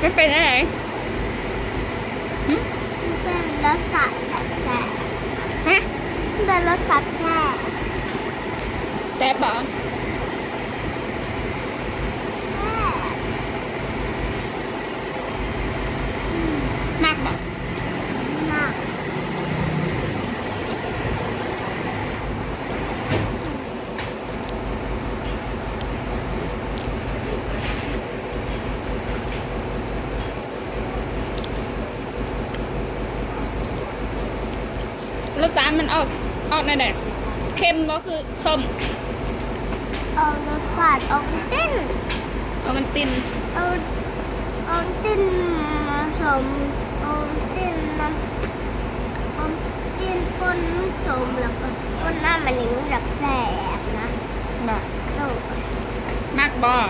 ມັນເປັນຈັ່ງໃດ? ຫຶ? ມັນເປັນລົດຊາດແຊບໆ. ຮະ? ມັນເປັນລົດຊາດແຊບ. ແຊບບໍ່? ແຊບ. ອືມ. ມັກບໍ່? ມັກ. ລົດຊາດມັນອອກ ອອກແນວໃດ? ເຄັມບໍ່ ຄືສົ້ມ? ເອົາລົດຊາດອອກຕິ້ນ ເອົາມັນຕິ້ນ ເອົາ ເອົາຕິ້ນນຳສົ້ມ ເອົາຕິ້ນນຳ ເອົາຕິ້ນປົນສົ້ມ ແລ້ວກໍປົນນ້ຳ ອັນນີ້ມັນຈະແຊບນະ. ບໍ່ ໂດຍ. ມັກບໍ່?